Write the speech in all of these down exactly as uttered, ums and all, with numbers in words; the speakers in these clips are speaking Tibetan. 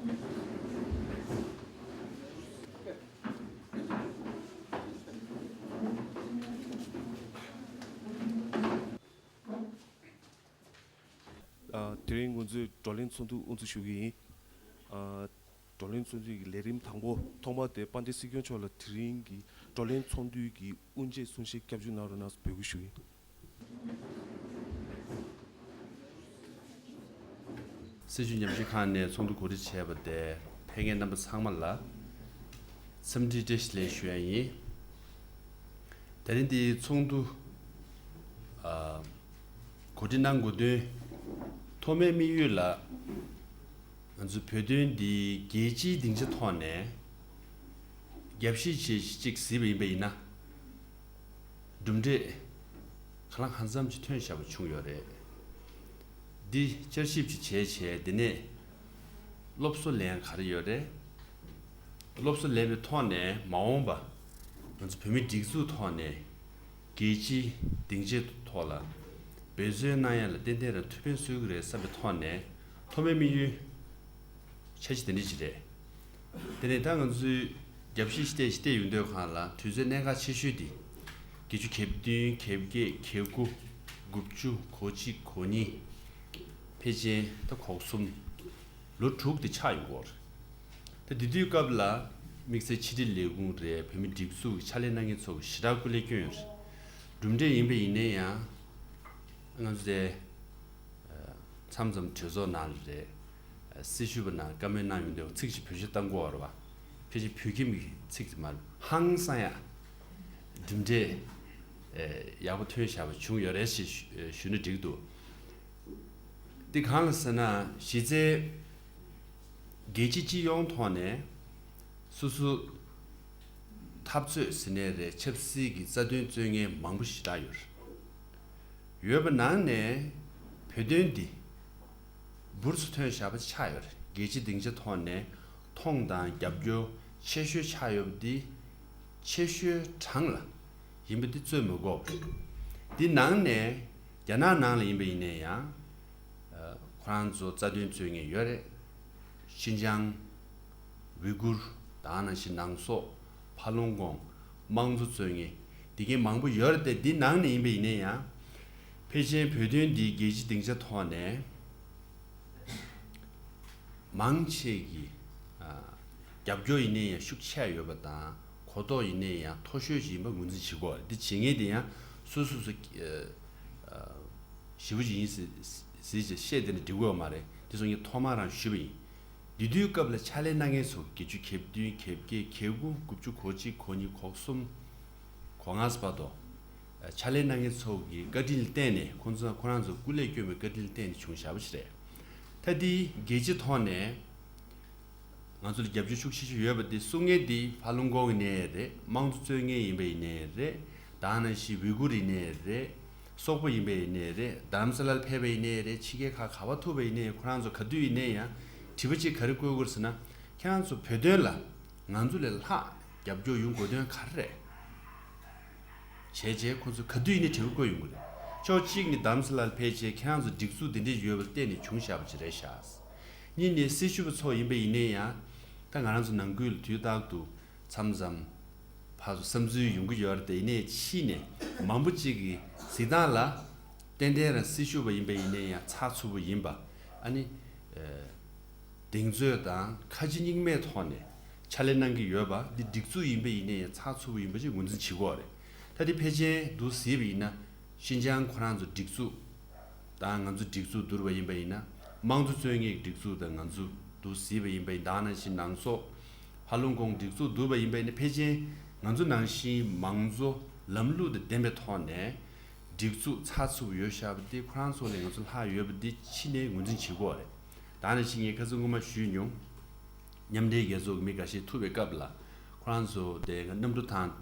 ཨ། དེ་རིང་ང་ཚོས་བགྲོ་གླེང་ཚོགས་འདུ་དབུ་འཛུགས་ཞུ་གི་ཡིན། ཨ། བགྲོ་གླེང་ཚོགས་འདུ་གི་ལས་རིམ་དང་པོ། ཐོག་མར་དེ་དཔལ་ལྡན་སྲིད་སྐྱོང་མཆོག་ལ་དེ་རིང་གི་བགྲོ་གླེང་ཚོགས་འདུའི་གི་དབུ་འབྱེད་གསུང་བཤད་སྐྱབས་འཇུག་གནང་རོགས་གནང་ཟེར་འབོད་སྐུལ་ཞུ་གི་ཡིན། སྲིད་བྱུས་ཉམས་ཞིབ་ཁང་ནས་ཚོགས་འདུ་གོ་སྒྲིག་བྱས་པ་དེ་ཕེབས་མཁན་རྣམ་པ་ཚང་མ་ལ་འཚམས་འདྲི་བཀྲ་ཤིས་བདེ་ལེགས་ཞུ་ཡ་ཡིན། དེ་རིང་འདིའི་ཚོགས་འདུ་ཨ། གོ་སྒྲིག་གནང་དགོས་དོན། ཐོག་མའི་དམིགས་ཡུལ་ལ། ང་ཚོ་བོད་དོན་འདི་རྒྱལ་སྤྱིའི་སྡིངས་ཆ་ཐོག་ནས་རྒྱབ་བཤིག་བྱེད་ཅིག་གཟིགས་པ་ཡིན་པ་ཡིན་ན། གྲུབ་འབྲས་གང་ལ་གང་འཚམ་ཅིག་ཐོན་བཞག་པ་བྱུང་ཡོད་རེད། འདི་བསྐྱར་ཞིབ་ཅིག་བྱས་བྱས། འདི་ནས་སློབ་གསོ་ལེན་ཡ་ག་རེ་ཡོད་རེད། སློབ་གསོ་ལེན་པའི་ཐོག་ནས་མ་འོངས་པ་ང་ཚོ་བོད་མིའི་སྒྲིག་འཛུགས་ཐོག་ནས་རྒྱལ་སྤྱིའི་སྡིངས་ཆའི་ཐོག་ལ་འབད་བརྩོན་གནང་ཡ་ལ་ཏན་ཏན་རང་ཐུགས་ཕན་གསོས་ཀྱི་རེད་བསམ་པའི་ཐོག་ནས། ཐོག་མའི་དམིགས་ཡུལ་འཆར་གཞི་དེ་འདྲ་ཞིག་རེད། དེ་ནས་ད་ང་ཚོས་རྒྱབ་བཤིག་བལྟས་བལྟས་ཡོང་དུས་སྒང་ལ་དུས་ཚོད་གནད་འགག་ཆེ་ཤོས་དེ་བརྒྱད་ཅུ་གྱ་བདུན། གྱ་བརྒྱད། གྱ་དགུ། དགུ་བཅུ། གོ་གཅིག། གོ་གཉིས། ཕལ་ཆེར་ད་གོ་གསུམ། ལོ་དྲུག་དེ་ཆགས་ཡོང་གི་ཡོད་རེད། ད་དེ་དུས་སྐབས་ལ་དམིགས་བསལ་ཕྱི་དྲིལ་ལས་ཁུངས་རེད། བོད་མིའི་སྒྲིག་འཛུགས་ཀྱི་ཕྱག་ལས་གནང་མཁན་ཚོ་གིས་ཞེ་དྲག་སྐུ་ལས་བསྐྱོན་ཡོད་རེད། གྲུབ་འབྲས་ཡིན་པ་ཡིན་ན་ཡང་ང་ཚོ་དེ་མཚམས་མཚམས་གྲོས་ཚོགས་ནང་ལ་རེད། སྲི་ཞུ་བ་ནང་བཀའ་མོལ་གནང་ཡོང་དུས་ཚིག་ཅིག་བེད་སྤྱོད་གཏང་གི་ཡོད་རེད་བ། ཕལ་ཆེར་བོད་ཁྱིམ་གྱི་ཚིག་ཅིག་མ་རེད། ཧང་སང་ཡ་གྲུབ་འབྲས་ཡག་པོ་ཐོན་བཞག་པ་བྱུང་ཡོད་རེད་ཅེས་ཞུ་ན་འགྲིག་འདུག་འདི་གང་ལ་ཟེར་ན། གཞི་རྩའི་རྒྱལ་སྤྱི་སྤྱི་ཡོངས་ཐོག་ནས་སོ་སོ་འཐབ་རྩོད་ཟེར་ནའི་རེད། ཆབ་སྲིད་ཀྱི་རྩ་དོན་རྩོད་མཁན་མང་པོ་ཞེ་དྲག་ཡོད་རེད། ཡོད་པ་ནང་ནས་བོད་དོན་འདི་འབུར་སུ་ཐོན་བཞག་པ་ཆགས་ཡོད་རེད། རྒྱལ་སྤྱིའི་སྡིངས་ཆ་ཐོག་ནས་མཐོང་དང་རྒྱབ་སྐྱོར་ཆེ་ཤོས་ཆགས་ཡོད་པ་འདི་ཆེ་ཤོས་གྲངས་ལ་ཡིན་པ་འདི་རྩོད་མི་དགོས་པ་རེད། འདི་ནང་ནས་རྒྱ་ནག་ནང་ལ་ཡིན་པ་ཡིན་ན་ཡང་ཁོ་རང་ཚོ་རྩ་དོན་རྩོད་མཁན་ཡོད་རེད། ཤིན་ཅང་། ཝི་གུར། དེ་ནང་བཞིན་ནང་སོག་ཕ་ལུང་ཀོང་། དམངས་གཙོ་རྩོད་མཁན་དེ་གའི་མང་པོ་ཡོད་རེད་དེ། འདི་ནང་ནས་ཡིན་པ་ཡིན་ན་ཡང་ཕལ་ཆེར་བོད་དོན་འདི་རྒྱལ་སྤྱིའི་སྡིངས་ཆ་ཐོག་ནས་མང་ཆེ་གི་རྒྱབ་སྐྱོར་ཡིན་ན་ཡང་ཤུགས་ཆེ་ཡོད་པ་དང་། གོ་རྟོགས་ཡིན་ན་ཡང་མཐོ་ཤོས་ཤིག་ཡིན་པ་ངོས་འཛིན་བྱེད་དགོས་རེད། འདི་བྱེད་མཁན་དེ་ཡང་སོ་སོ་སོ་ཞེ་པོ་ཅིག་ཡིན་ཟེར་ཟེར་བཤད་དེ་ནི་འགྲིག་གི་ཡོད་མ་རེད། དེ་སོང་ངས་ཐོག་མར་རང་ཞུས་པ་ཡིན། འདི་དུས་སྐབས་ལ་ཕྱག་ལས་གནང་མཁན་ཚོ་བརྒྱད་ཅུ་གྱ་བདུན། གྱ་བརྒྱད། གྱ་དགུ། དགུ་བཅུ། གོ་གཅིག། གོ་གཉིས། གོ་གསུམ། གོ་ལྔ་བར་དུ་ཕྱག་ལས་གནང་མཁན་ཚོ་གི་བཀའ་དྲིན་ལ་བརྟེན་ནས། ཁོང་ཚོ་ཁོ་རང་ཚོ་སྐུ་ལས་བསྐྱོན་པའི་བཀའ་དྲིན་ལ་བརྟེན་ནས་བྱུང་བཞག་པ་ཞིག་རེད། ད་འདི་རྒྱལ་སྤྱི་ཐོག་ནས་ང་ཚོ་ལ་རྒྱབ་སྐྱོར་ཤུགས་ཆེ་ཤོས་ཡོད་པ་འདི་གསུང་མཁན་འདི་ཕ་ལུང་ཀོང་གི་ནས་རེད། དམངས་གཙོ་རྩོད་མཁན་ཡིན་པ་ཡིན་ནའི་རེད། དེ་ནང་བཞིན་ཝི་གུར་ཡིན་ནའི་རེད། སོག་པོ་ཡིན་པ་ཡིན་ནའི་རེད། རྡ་རམ་ས་ལར་ཕེབས་པ་ཡིན་ནའི་རེད། ཕྱི་རྒྱལ་ཁག་ག་པར་ཐུག་པ་ཡིན་ནའི། ཁོ་རང་ཚོ་ག་དུས་ཡིན་ནའི་ཡང་དྲི་བ་གཅིག་ག་རེ་བཀོད་དགོས་ཟེར་ན། ཁྱེད་རང་ཚོ་བོད་དོན་ལ་ང་ཚོ་ལས་ལྷག་རྒྱབ་སྐྱོར་ཡོང་དགོས་དོན་ག་རེ་རེད། བྱས་རྗེས་ཁོ་ཚོས་ག་དུས་ཡིན་ནའི་དྲི་བ་བཀོད་ཡོང་གི་རེད། ཕྱོགས་གཅིག་ནས་རྡ་རམ་ས་ལར་ཕེབས་རྗེས་ཁྱེད་རང་ཚོ་སྒྲིག་འཛུགས་འདི་འདྲ་ཡོད་པར་བརྟེན་ནས་བྱུང་བཞག་པ་ཅིག་རེད་ཤག་གཉིས་ནས་སྲི་ཞུ་བ་ཚོ་ཡིན་པ་ཡིན་ནའི་ཡང་། ད་ང་རང་ཚོ་ནང་ཁུལ་ལ་དུས་རྟག་ཏུ་མཚམས་མཚམས་ཕར་ཚུར་བསམ་ཚུལ་ཡོང་གི་ཡོད་རེད་དེ། ཡིན་ནའི་ཕྱིས་ནས་མང་པོ་ཅིག་གིས་གཟིགས་སྟངས་ལ་ཏན་ཏན་རང་སྲི་ཞུ་བ་ཡིན་པ་ཡིན་ནའི་ཡང་ཚགས་ཚུད་པོ་ཡིན་པ། ཨ་ནི། གདེང་ཚོད་དང་ཁ་ལྕེ་གཉིས་མེད་ཐོག་ནས་ཕྱག་ལས་གནང་གི་ཡོད་པ་འདི་སྒྲིག་འཛུགས་ཡིན་པ་ཡིན་ནའི་ཚགས་ཚུད་པོ་ཡིན་པ་ཅིག་ངོས་འཛིན་བྱེད་དགོས་རེད། ད་འདི་ཕལ་ཆེར་འདུག་གཟིགས་པ་ཡིན་ན། ཤིན་ཅང་ཁོ་རང་ཚོ་སྒྲིག་འཛུགས་དང་ང་ཚོ་སྒྲིག་འཛུགས་བསྡུར་བ་ཡིན་པ་ཡིན་ན། དམངས་གཙོ་རྩོད་མཁན་གྱི་སྒྲིག་འཛུགས་དང་ང་ཚོ་འདུག་གཟིགས་པ་ཡིན་པ་ཡིན། དེ་ནང་བཞིན་ནང་སོག་ཕ་ལུང་ཀོང་སྒྲིག་འཛུགས་བསྡུར་བ་ཡིན་པ་ཡིན་ན། ཕལ་ཆེར་ང་ཚོ་ནང་བཞིན་མང་གཙོ་ལམ་ལུགས་དང་ལྡན་པའི་ཐོག་ནས་སྒྲིག་འཛུགས་ཚགས་ཚུད་པོ་ཡོད་བཞག་པ་འདི་ཁོ་རང་ཚོ་ལས་ང་ཚོ་ལྷག་ཡོད་པ་འདི་ཕྱི་ནས་ངོས་འཛིན་བྱེད་དགོས་རེད། ད་ནང་བཞིན་ངས་ཁ་སང་སྔོན་མ་ཞུས་མྱོང་། མཉམ་འབྲེལ་རྒྱལ་ཚོགས་ཀྱི་མི་འགའ་ཤས་ཐུག་པའི་སྐབས་ལ། ཁོ་རང་ཚོ་དེ་གནམ་གྲུ་ཐང་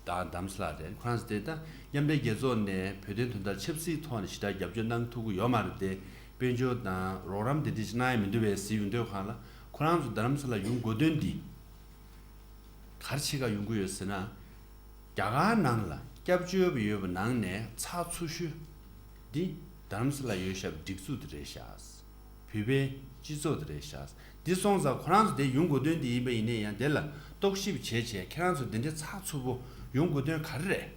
དང་རྡ་རམ་ས་ལ་རེད། ཁོ་རང་ཚོ་དེ་ད་མཉམ་འབྲེལ་རྒྱལ་ཚོགས་ནས་བོད་དོན་དོན་དག་ཆབ་སྲིད་ཐོག་ནས་ཞེ་དྲག་རྒྱབ་སྐྱོར་གནང་ཐུབ་ཀྱི་ཡོད་མ་རེད་དེ། དཔལ་འབྱོར་དང་རོགས་རམ་དེ་འདྲ་ཞིག་གནང་ཡ་མི་འདུག་པས་ཟེར་ཡོང་དུས་སྒང་ལ། ཁོ་རང་ཚོ་རྡ་རམ་ས་ལ་ཡོང་དགོས་དོན་འདི་ག་རེ་བྱེད་ག་ཡོང་གི་ཡོད་ཟེར་ན། རྒྱ་གར་ནང་ལ་སྐྱབས་བཅོལ་བ་ཡོད་པ་ནང་ནས་ཚགས་ཚུད་ཤོས་འདི་རྡ་རམ་ས་ལ་ཡོད་བཞག་པའི་སྒྲིག་འཛུགས་དེ་རེད་ཤག་བོད་པའི་སྤྱི་ཚོགས་དེ་རེད་ཤག་འདི་སོང་ཙང་ཁོ་རང་ཚོ་དེ་ཡོང་དགོས་དོན་དེ་ཡིན་པ་ཡིན་ན་ཡང་། དེ་ལ་རྟོག་ཞིབ་བྱས་བྱས་ཁྱེད་རང་ཚོ་འདི་འདྲའི་ཚགས་ཚུད་པོ་ཡོང་དགོས་དོན་ག་རེ་རེད།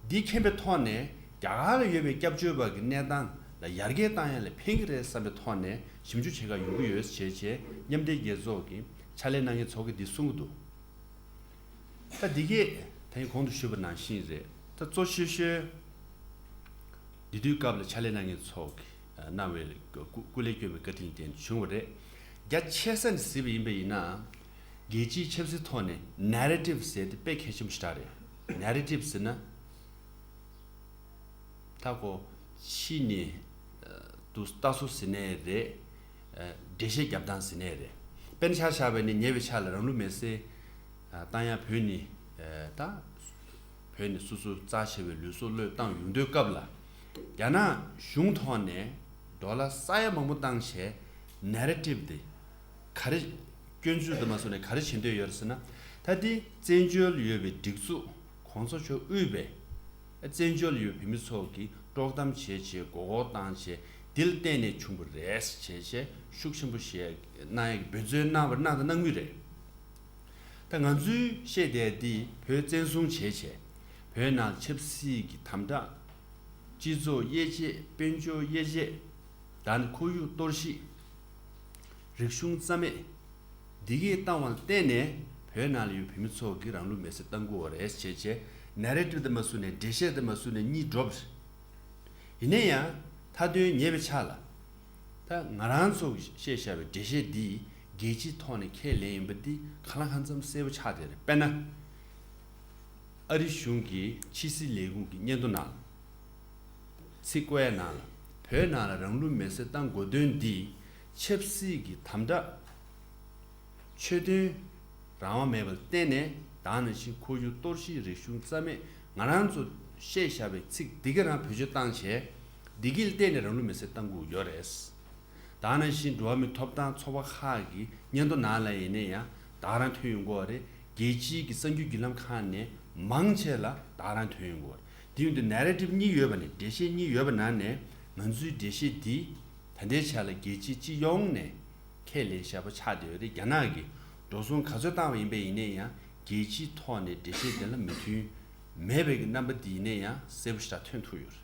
འདི་མཁྱེན་པའི་ཐོག་ནས་རྒྱ་གར་ལ་ཡོད་པའི་སྐྱབས་བཅོལ་བ་གི་གནས་སྟངས་ལ་ཡར་རྒྱས་བཏང་ཡ་ལ་ཕན་གི་རེད་བསམ་པའི་ཐོག་ནས་ཞིབ་འཇུག་བྱེད་ག་ཡོང་གི་ཡོད་ཅེས་བྱས་མཉམ་འབྲེལ་རྒྱལ་ཚོགས་ཀྱི་ཕྱག་ལས་གནང་མཁན་ཚོ་གིས་འདི་གསུང་གི་འདུག་ད་འདི་གས་ད་ཡིན་གོང་དུ་ཞུས་པ་ནང་བཞིན་རེད། ད་གཙོ་ཆེ་ཤོས་འདི་དུས་སྐབས་ལ་ཕྱག་ལས་གནང་མཁན་ཚོ་གིས་གནང་བའི་སྐུ་སྐུ་ལས་བསྐྱོན་པའི་བཀའ་དྲིན་ལ་བརྟེན་བྱུང་བ་རེད། རྒྱ་ཆེ་ས་ནས་གཟིགས་པ་ཡིན་པ་ཡིན་ན། རྒྱལ་སྤྱིའི་ཆབ་སྲིད་ཐོག་ནས་ནེ་རེ་ཊིབ་ཟེར་དེ་དཔེ་གལ་ཆེན་པོ་ཞེ་དྲག་རེད། ནེ་རེ་ཊིབ་ཟེར་ན། ད་ཁོ་ཕྱི་ནས་དུ་ལྟ་སྲོལ་ཟེར་ནའི་རེད། འགྲེལ་བཤད་རྒྱབ་སྟངས་ཟེར་ནའི་རེད། དཔེར་ན་ཆ་བཞག་པ་ཡིན་ན་ཉེ་བའི་ཆར་ལ་རང་ལུས་མེར་སྲེག་བཏང་ཡ་བོད་ནས་ད་བོད་ནས་སོ་སོ་རྩ་ཆེ་བའི་ལུས་སྲོག་བློས་བཏང་ཡོང་དུས་སྐབས་ལ། རྒྱ་ནག་གཞུང་ཐོག་ནས་ཌོ་ལར་ས་ཡ་མང་པོ་བཏང་བྱས་ནེ་རེ་ཊིབ་དེ་ག་རེ་སྐྱོན་བརྗོད་དུ་མ་སོང་ནས་ག་རེ་བྱེད་འདོད་ཡོད་རེད་ཟེར་ན། ད་དེ་བཙན་བྱོལ་ཡོད་པའི་སྒྲིག་འཛུགས་གོང་ས་མཆོག་དབུས་པའི་བཙན་བྱོལ་ཡོད་བོད་མི་ཚོ་གིས་དཀྲོག་གཏམ་བྱས་བྱས་མགོ་སྐོར་བཏང་བྱས་འདི་ལ་བརྟེན་ནས་བྱུང་བ་རེད་བྱས་བྱས་ཤུགས་ཆེན་པོ་བཤད་གནང་ཡག་འབད་བརྩོན་གནང་བ་གནང་དང་གནང་མུས་རེད། ད་ང་ཚོས་བཤད་བསྡད་འདི་བོད་བཙན་བཟུང་བྱས་བྱས་བོད་ནང་ཆབ་སྲིད་ཀྱི་དམ་དྲག་སྤྱི་ཚོགས་དབྱེ་འབྱེད་དཔལ་འབྱོར་དབྱེ་འབྱེད། ད་ནི་ཁོར་ཡུག་གཏོར་བཤིག་རིག་གཞུང་རྩ་མེད། འདི་གས་བཏང་བ་ལ་བརྟེན་ནས་བོད་ནང་ལ་ཡོད་བོད་མི་ཚོ་གིས་རང་ལུས་མེར་སྲེག་བཏང་དགོས་པ་རེད་ཅེས་བྱས་ནེ་རེ་ཊིབ་དེ་མ་བཟུང་ནས་འགྲེལ་བཤད་དེ་མ་བཟུང་ནས་གཉིད་སྒྲོག་པ་རེད། ཡིན་ན་ཡང་མཐའ་དོན་ཉེ་བའི་ཆར་ལ་ད་ང་རང་ཚོ་གིས་བཤད་བཞག་པའི་འགྲེལ་བཤད་འདི་རྒྱལ་སྤྱིའི་ཐོག་ནས་ཁས་ལེན་ཡིན་པ་འདི་གང་ལ་གང་འཚམ་གསལ་པོ་ཆགས་བསྡད་རེད། དཔེར་ན། ཨ་རི་གཞུང་གི་ཕྱི་སྲིད་ལས་ཁུངས་ཀྱི་སྙན་ཐོ་ནང་ཚིག་བཀོད་ཡ་ནང་ལ་བོད་ནང་ལ་རང་ལུས་མེར་སྲེག་བཏང་དགོས་དོན་འདི་ཆབ་སྲིད་ཀྱི་དམ་དྲག་ཆོས་དོན་རང་དབང་མེད་པར་བརྟེན་ནས་ད་ནང་བཞིན་ཁོར་ཡུག་གཏོར་བཤིག་རིག་གཞུང་རྩ་མེད་ང་རང་ཚོ་བཤད་བཞག་པའི་ཚིག་འདི་ག་རང་བེད་སྤྱོད་བཏང་བྱས་འདི་གི་ལ་བརྟེན་ནས་རང་ལུས་མེར་སྲེག་བཏང་དགོས་ཡོད་རེད། ད་ནང་བཞིན་འགྲོ་བ་མིའི་ཐོབ་ཐང་ཚོགས་པ་ཁག་གི་སྙན་ཐོ་ནང་ལ་ཡིན་ན་ཡང་ད་ག་རང་ཐོན་ཡོང་གི་ཡོད་རེད། རྒྱལ་སྤྱིའི་གི་གསར་འགྱུར་བརྒྱུད་ལམ་ཁག་ནས་མང་ཆེ་ལ་ད་ག་རང་ཐོན་ཡོང་གི་ཡོད་རེད། དེ་ཡོང་དུས་ནེ་རེ་ཊིབ་གཉིས་ཡོད་པ་ནས་འགྲེལ་བཤད་གཉིས་ཡོད་པ་ནང་ནས་ང་ཚོའི་འགྲེལ་བཤད་འདི་ད་ལྟའི་ཆ་ལ་རྒྱལ་སྤྱི་སྤྱི་ཡོངས་ནས་ཁས་ལེན་བཞག་པ་ཆགས་བསྡད་ཡོད་རེད། རྒྱ་ནག་གིས་འགྲོ་སོང་ག་ཚོད་བཏང་བ་ཡིན་པ་ཡིན་ན་ཡང་རྒྱལ་སྤྱིའི་ཐོག་ནས་འགྲེལ་བཤད་དེ་ལ་མོས་མཐུན་མེད་པའི་གི་རྣམ་པ་འདི་ཡིན་ན་ཡང་གསལ་པོ་ཞེ་དྲག་ཐོན་ཐུབ་ཡོད་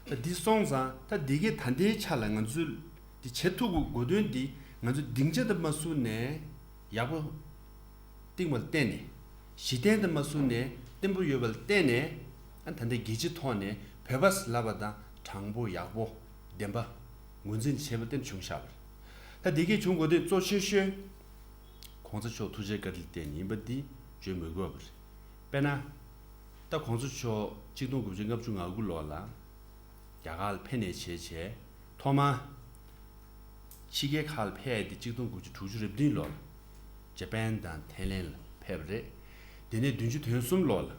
རེད། ད་འདི་སོང་ཙང་ད་འདི་གའི་ད་ལྟའི་ཆ་ལ་ང་ཚོས་འདི་བྱེད་ཐུབ་དགོས་དོན་འདི་ང་ཚོས་སྡིངས་ཆ་དེ་མ་བཟུང་ནས་ཡག་པོ་བཏིང་བ་ལ་བརྟེན་ནས་གཞི་རྟེན་དེ་མ་བཟུང་ནས་བརྟན་པོ་ཡོད་པ་ལ་བརྟེན་ནས་ཨ་ད་ལྟའི་རྒྱལ་སྤྱིའི་ཐོག་ནས་བོད་པ་ཟེར་ལབ་པ་དང་དྲང་པོ་ཡག་པོ་བདེན་པ་ངོས་འཛིན་བྱས་པ་བརྟེན་བྱུང་བཞག་པ་རེད། ད་འདི་གའི་བྱུང་དགོས་དོན་གཙོ་ཆེ་ཤོས་གོང་ས་མཆོག་ཐུགས་རྗེ་བཀའ་དྲིན་བརྟེན་ཡིན་པ་འདི་བརྗོད་མི་དགོས་པ་རེད། དཔེར་ན། ད་གོང་ས་མཆོག་གཅིག་སྟོང་དགུ་བརྒྱ་ལྔ་བཅུ་ང་དགུ་ལོ་ལ་རྒྱ་གར་ལ་ཕེབས་ནས་བྱས་བྱས་ཐོག་མར་ཕྱི་རྒྱལ་ཁག་ལ་ཕེབས་ཡ་དེ་གཅིག་སྟོང་དགུ་བརྒྱ་དྲུག་ཅུ་རེ་བདུན་ལོ་ལ་ཇ་པན་དང་ཐའི་ལེན་ལ་ཕེབས་པ་རེད། དེ་ནས་བདུན་ཅུ་དོན་གསུམ་ལོ་ལ་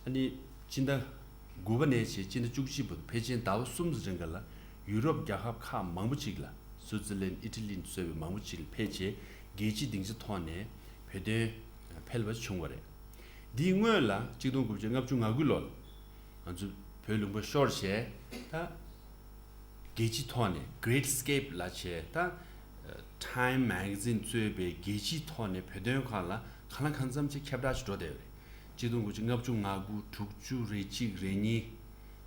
ཨ་ནི་སྤྱི་ཟླ་དགུ་པ་ནས་བྱས་སྤྱི་ཟླ་བཅུ་གཅིག་བར་དུ་ཕལ་ཆེར་ཟླ་བ་གསུམ་ཙམ་རིང་ག་ལ་ཡུ་རོབ་རྒྱལ་ཁབ་ཁག་མང་པོ་ཅིག་ལ་སུའུ་ཙི་ལན་ཨི་ཊ་ལི་སོགས་པའི་མང་པོ་ཅིག་ལ་ཕེབས་བྱས་རྒྱལ་སྤྱིའི་སྡིངས་ཆ་ཐོག་ནས་བོད་དོན་ཕལ་བ་བྱུང་བ་རེད། འདིའི་སྔོན་ལ་གཅིག་སྟོང་དགུ་བརྒྱ་ལྔ་བཅུ་ང་དགུ་ལོར་ང་ཚོ་བོད་ལུང་པ་ཤོར་བྱས་ད་རྒྱལ་སྤྱིའི་ཐོག་ནས་Great Escape་ལབ་བྱས་ད་Time Magazine་གཙོས་པའི་རྒྱལ་སྤྱིའི་ཐོག་ནས་བོད་དོན་སྒང་ལ་གང་ལ་གང་འཚམ་ཅིག་ཁྱབ་བསྒྲགས་ཤིག་འགྲོ་བསྡད་ཡོད་རེད། གཅིག་སྟོང་དགུ་བརྒྱ་ལྔ་བཅུ་ང་དགུ་དྲུག་ཅུ་རེ་གཅིག་རེ་གཉིས་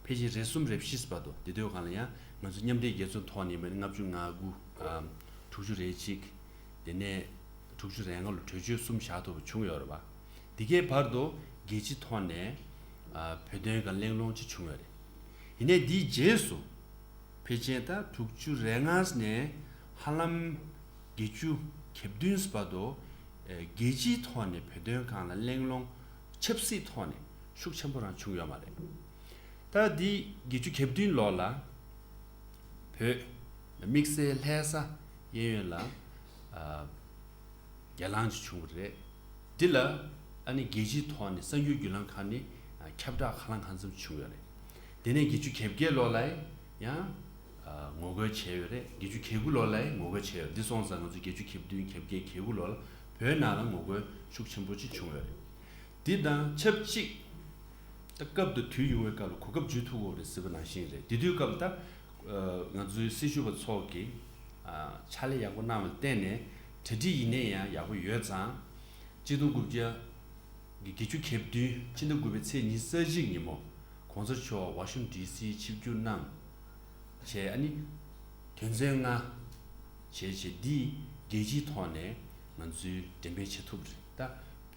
ཕལ་ཆེར་རེ་གསུམ་རེ་བཞི་བར་དུ་དེ་དུས་སྒང་ལ་ཡང་ང་ཚོ་མཉམ་འབྲེལ་རྒྱལ་ཚོགས་ཐོག་ནས་ཡིན་པ་ནི་ལྔ་བཅུ་ང་དགུ་ཨ་དྲུག་ཅུ་རེ་གཅིག་དེ་ནས་དྲུག་ཅུ་རེ་ལྔ་ལོ་གྲོས་ཆོད་གསུམ་བཞག་ཐུབ་པ་བྱུང་ཡོད་རེད་པ། འདི་གའི་བར་དུ་རྒྱལ་སྤྱིའི་ཐོག་ནས་ཨ་བོད་དོན་སྒང་གླེང་སློང་ཅིག་བྱུང་ཡོད་རེད། ཡིན་ནའི་འདིའི་རྗེས་སུ་ཕལ་ཆེར་ད་དྲུག་ཅུ་རེ་ལྔ་ནས་ཧ་ལམ་བརྒྱད་ཅུ་གྱ་བདུན་བར་དུ་ཨ་རྒྱལ་སྤྱིའི་ཐོག་ནས་བོད་དོན་སྒང་ལ་གླེང་སློང་ཆབ་སྲིད་ཐོག་ནས་ཤུགས་ཆེན་པོ་རང་བྱུང་ཡོད་མ་རེད། ད་འདི་བརྒྱད་ཅུ་གྱ་བདུན་ལོ་ལ་བོད་དམིགས་བསལ་ལྷ་ས་གཡས་གཡོན་ལ་ཨ་གྱེན་ལངས་ཅིག་བྱུང་བ་རེད། འདི་ལ་ཨ་ནི་རྒྱལ་སྤྱིའི་ཐོག་ནས་གསར་འགྱུར་བརྒྱུད་ལམ་ཁག་ནས་ཨ་ཁྱབ་བསྒྲགས་གང་ལ་གང་འཚམ་བྱུང་ཡོད་རེད། དེ་ནས་བརྒྱད་ཅུ་གྱ་བརྒྱད་ལོ་ལ་ཡང་ཨ་ངོ་རྒོལ་བྱས་ཡོད་རེད། བརྒྱད་ཅུ་གྱ་དགུ་ལོ་ལ་ཡང་ངོ་རྒོལ་བྱས་ཡོད་རེད། འདི་སོང་ཙང་ང་ཚོ་བརྒྱད་ཅུ་གྱ་བདུན་གྱ་བརྒྱད་གྱ་དགུ་ལོ་ལ་བོད་ནང་ལ་ངོ་རྒོལ་ཤུགས་ཆེན་པོ་ཅིག་བྱུང་ཡོད་རེད། འདི་དང་ཆབས་ཅིག་ད་སྐབས་དང་དུས་ཡོང་བའི་སྐབས་ལ་གོ་སྐབས་འཇུ་ཐུབ་ཀྱི་ཡོད་རེད་ཟེར་བ་ནང་བཞིན་རེད། དེ་དུས་སྐབས་ད་ཨ་ང་ཚོའི་སྲི་ཞུ་བ་ཚོ་གིས་ ཕྱག་ལས་ཡག་པོ་གནང་བ་ལ་བརྟེན་ནས་གྲ་སྒྲིག་ཡིན་ནའི་ཡང་ཡག་པོ་ཡོད་ཙང་། གཅིག་སྟོང་དགུ་བརྒྱ་གི་བརྒྱད་ཅུ་གྱ་བདུན་སྤྱི་ཟླ་དགུ་པའི་ཚེས་ཉི་ཤུ་རྩ་གཅིག་ཉིན་མོ་གོང་ས་མཆོག་ཝ་ཤིང་ཊོན་ཌི་སི་ཆིབས་བསྒྱུར་གནང་བྱས། ཨ་ནི་དོན་ཚན་ལྔ་བྱས་བྱས་འདི་རྒྱལ་སྤྱིའི་ཐོག་ནས་ང་ཚོས་འགྲེམས་སྤེལ་བྱེད་ཐུབ་